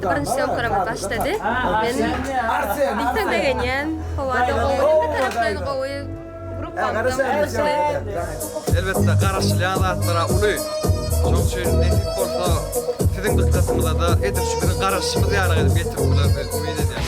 Elbetde birinji sýomkalarymyz başlady. Men diýseň begenýän. Howa-da gowy, hemme taraplaýyn gowy. Gruppamyzam gyzykly. Elbetde garaşylýan zatlara uly. Şonuň üçin nesip bolsa siziň dykgatyňyzada edil şu biziň garaşyşymyz ýaly edip ýetirip bileris diýip umyt edýän.